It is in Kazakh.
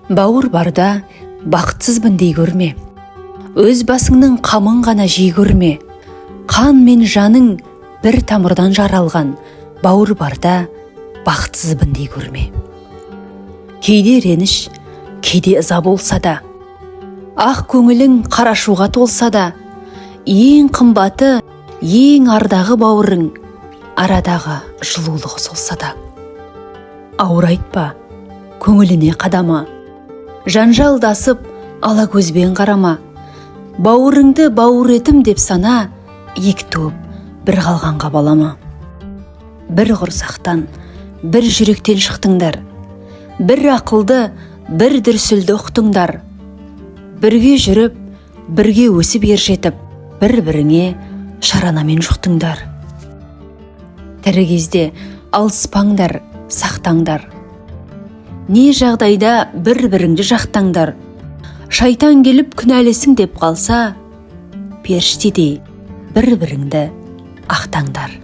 Бауыр барда бақытсызбын дей көрме, өз басыңның қамын ғана жей көрме. Қан мен жаның бір тамырдан жаралған, бауыр барда бақытсызбын дей көрме. Кейде реніш, кейде ыза болса да, ақ көңілің қарашуға толса да, ең қымбаты, ең ардағы бауырың, арадағы жылулығы солса да. Ауыр айтпа, көңіліне қадама, жанжалдасып ала көзбен қарама. Бауырыңды бауыр етім деп сана, екі туып бір қалғанға балама. Бір құрсақтан, бір жүректен шықтыңдар, бір ақылды, бір дүрсілді ұқтыңдар. Бірге жүріп, бірге өсіп ержетіп, бір біріңе шаранамен жұқтыңдар. Тірі кезде алыспаңдар, сақтаңдар, не жағдайда бір біріңді жақтаңдар. Шайтан келіп күнәлісің деп қалса, періштедей бір біріңді ақтаңдар.